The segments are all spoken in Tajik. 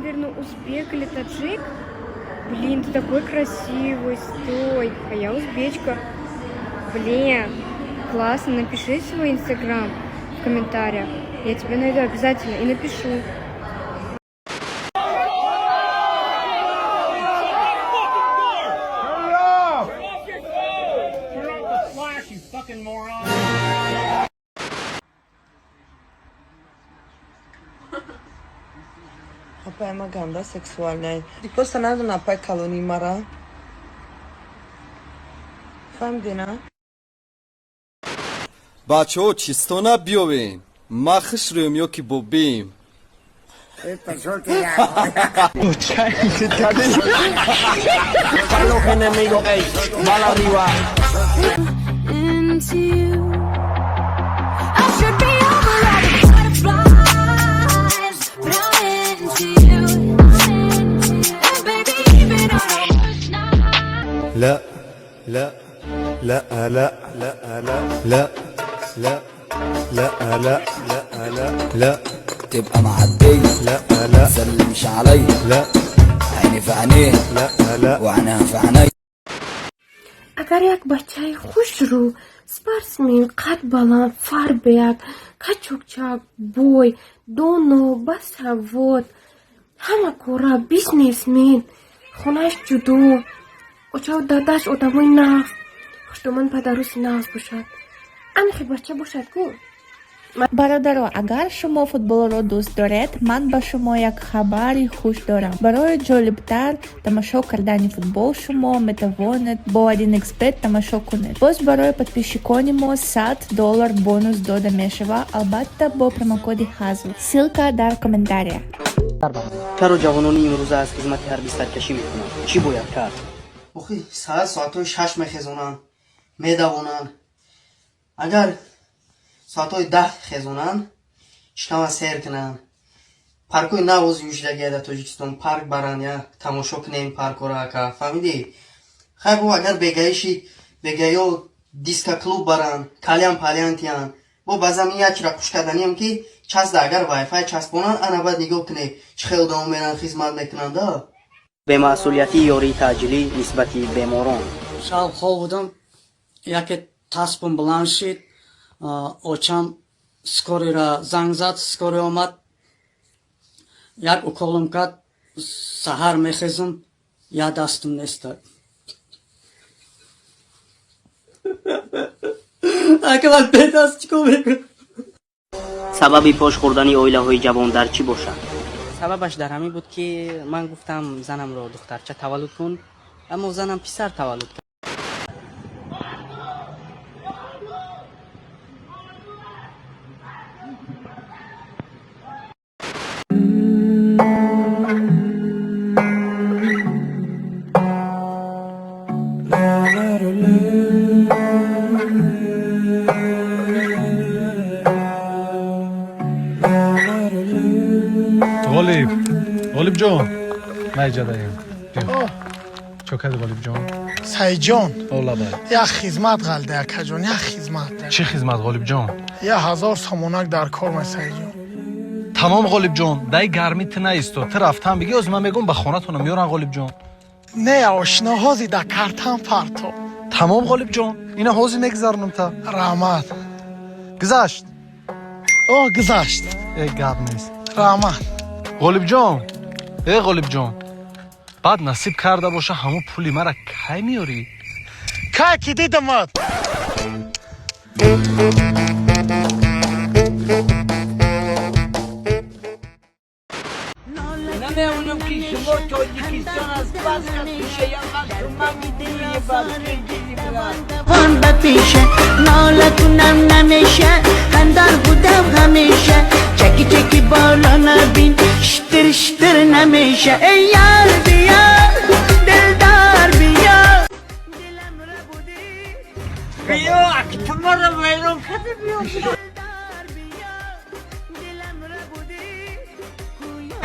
Наверное, узбек или таджик. Блин, ты такой красивый, стой. А я узбечка. Блин, классно. Напиши свой инстаграм в комментариях. Я тебя найду обязательно и напишу. Turn it off! Turn off the flash, you fucking moron! Апай, ма ганда сексуальная. Просто надо, апай, калони мара. Фаҳмидина? Бачаҳо, чистона биёвем, ма хушрӯем ё ки бобием? Los enemigos, ey, bala arriba. Into you. I should be over all the butterflies, but I'm into you. And baby, even on our worst night. لا لا لا لا لا لا لا لا لا لا لا لا لا. تبقى معدية. لا لا. تسلمش عليا. لا. عيني في عينيه. لا لا. وعينيها في عينيا. Агар як бачаи хушрӯ, спортсмен, қад баланд, фарбеак, качокчак, бой, доно, басавод, ҳама кора, бизнесмен, хонааш ҷудо, очаву дадаш одамои нағз, хушдоман, падаруси нағз бошад, анхе бача бошад ку. Бародаро, агар шумо футболро дӯст доред, ман ба шумо як хабари хуш дорам. Барои ҷолибтар тамошо кардани футбол шумо метавонед бо 1xBet тамошо кунед. Боз барои подписчикони мо 100 доллар бонус дода мешавад, албатта, бо промокоди ХАЗЛ. Ссылка дар комментария. Чаро ҷавонони имрӯза аз хизмати ҳарбӣ саркашӣ мекунанд? Чӣ бояд кард? Охи, саат соатҳои 6 мехезонанд, медавонанд. Агар соатҳои 10 хезонанд, шикама сер кунанд, паркҳои нав ози шудагия дар Тоҷикистон, парк баранд, я тамошо кунем паркҳоро, ака, фаҳмидӣ? Хай, бо агар бегаиши бегаё диско клуб баранд, кальян пальян тиянд, бо ба замин як чира хуш карданиам, ки часда агар вайфай часпонанд, ана баъд нигоҳ кунед, чӣ хел одамо меранд, хизмат мекунанд. Бемасъулиятии ёрии таъҷилӣ нисбати беморон. Шаб хоб будам, яке таспам баланд шид, очам скорыйра занг зад, скорый омад, як уколам кард. Саҳар мехезам, як дастам неста. Ака, ман бедаст чӣ кор мекунам? Сабаби пош хӯрдани оилаҳои ҷавон дар чӣ бошад? Сабабаш дар ҳамин буд, ки ман гуфтам занамро духтарча таваллуд кун, аммо занам писар таваллуд кард. Ғолиб, Ғолибҷон, майҷадаем. Чо карди, Ғолибҷон? Сайҷон. Олабай. Як хизмат ғалда, акаҷон, як хизмат. Чӣ хизмат, Ғолибҷон? 1000 сомонак дар кор ма, Сайҷон. Тамом, Ғолибҷон, дай гармӣ ту наисто, ту рафтан бигӣ, оз ман мегӯм, ба хонатонам меёран, Ғолибҷон. Не, ошино, ҳози да картам парто. Тамом, Ғолибҷон, ина ҳозир мегузаронам та. Раҳмат. Гузашт? О, гузашт. Э, гап нест. Раҳмат. Ғолибҷон, э, Ғолибҷон, баъд насиб карда боша, ҳамун пули мара кай меёрӣ? Кай ки дидамад. Намеонам, ки шумо Тоҷикистон аз бас ба пеша нола кунам намеша, хандан будам ҳамеша, чаки чаки боло набин, штир штир намеша. Эй ёр, биё, дилдор, биё. Биё, ту маро вайрон кардӣ, биё.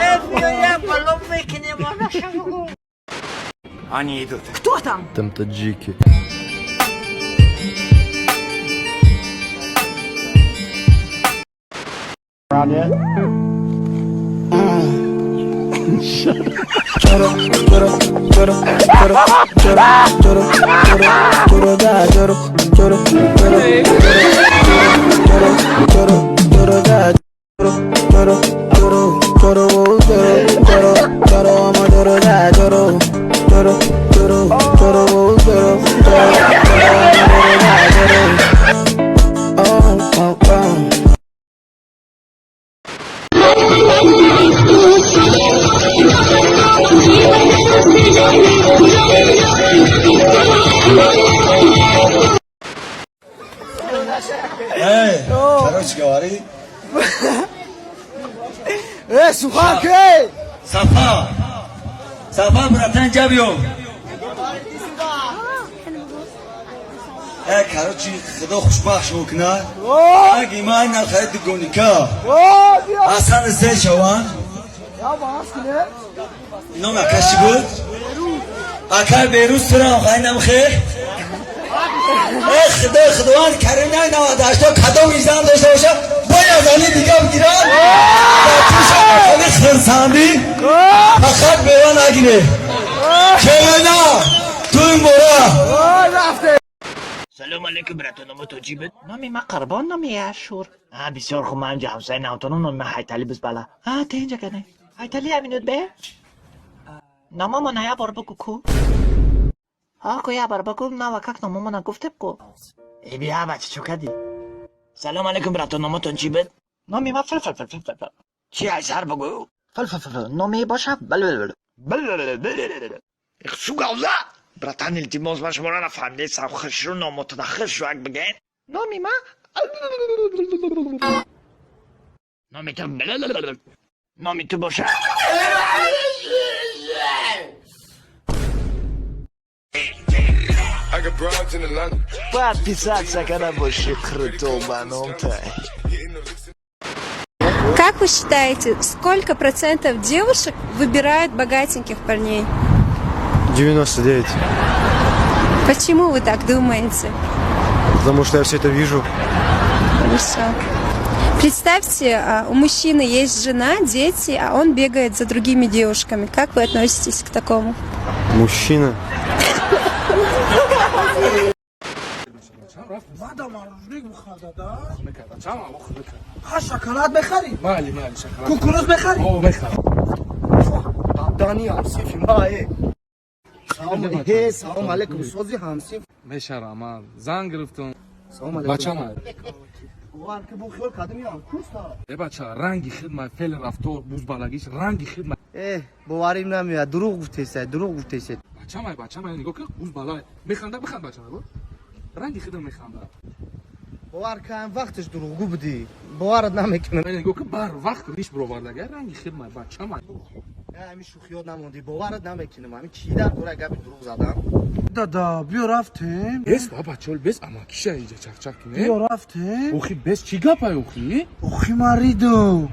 Э, биё, як бало мекунем, анаша бугу. Они идут. Кто там? Там таджики. Around yet? Choro, choro, choro, choro, choro, choro, choro, choro, da, choro, choro, choro, choro, choro, choro, da, choro, choro, choro, choro, choro, choro, choro, amo choro, da, choro, choro, choro, choro, choro, choro, choro, amo choro, da, choro. Oh, oh, oh. Эй, короче говори. Э, сухан ке? Сафа. Сафа, братан, ҷабиё. Э, короче, худо хушбахт шумо кунад. Аги ман нахай дугоника. Асан се шаванд. Ном акаш чӣ буд? Акай Берӯз турам хайнам хе. Э, худо худованд карим най 98 кадом изан дошта боша, бояд али дига бигирад. Хеле хирсандӣ. Фақат бева нагире. Чевена туй мора. Салом алейкум, братон, номи ту чӣ буд? Номи ман Қурбон, номи Ашур. А, бисёр хуб, ман ҳамсояи навтонам, номи ман Ҳайтали бизбала. А, тинҷа кане. Ҳайтали ҳаминут бе? Номамона я бор бигӯ ку. А, ку я бор бигӯ, нава как номамона гуфтеб ку. Э, бия, бача, чо кардӣ? Салом алейкум, братон, номатон чӣ буд? Номи ман фил фил фил фил фил. Чӣ ай сар бигӯ? Фил фил фил фил. Номи боша бил бил бил. Бил бил бил. Сугавза! Братан, илтимос, ман шуморо нафаҳмидам. Хушрӯ номотона хушрӯ бигӯен. Номи ман номи ту номи ту боша. Подписаться когда больше круто. Как вы считаете, сколько процентов девушек выбирают богатеньких парней? 99. Почему вы так думаете? Потому что я все это вижу. Хорошо. Представьте, у мужчины есть жена, дети, а он бегает за другими девушками. Как вы относитесь к такому? Мужчина. Шоколад мехарӣ? Кукуруз мехарӣ? Дани ҳамсинфи ма э. Салом алейкум, сози ҳамсинф. Мешара, ман зан гирифтам. Салом алейкум. Бачама. Ван ки бу хиёл кардим ям курса. Э, бача, ранги хидма, феъли рафтор, бузбалагиш, ранги хидма. Э, боварим намеояд, дурӯғ гуфтесай, дурӯғ гуфтесай. Бачама, бачама, нигоҳ кун, бузбала. Механда, биханд, бачама. Ранги хидма механда. Бовар кун, вақташ дурӯғгӯ будӣ. Боварат намекунам. Нигоҳ кун, бар вақт риш бировардага, ранги хидма, бачама. Ҳамин шӯхиёт намондӣ, боварат намекунам. Ҳамин чӣ дар бораи гапи дурӯғ задан? Дада, биё рафтем. Бес, ба бачаол, бес, амакиша инҷа чақчақ кине. Биё рафтем. Охи, бес, чӣ гапай охи? Охи, ман ридам.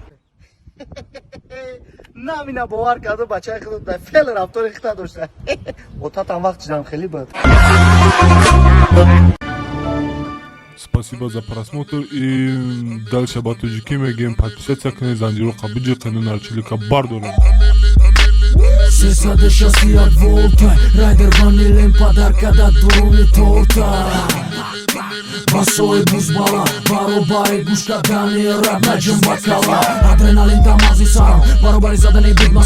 Намина бовар карду бачаи худо дар феъли рафтори хита дошта. Отатам вақт чизам хеле буд. Спасибо за просмотр и дальше ба тоҷикӣ мегӯем: подписаться кунед, занҷиро қабиҷи нарчилика бардорем. 361 волта райдер ванилем подарка да дуруни торта. Басои бузбала баробари гӯш кардани раб наҷум ба кала адреналин дамази сарам баробари задани бигма.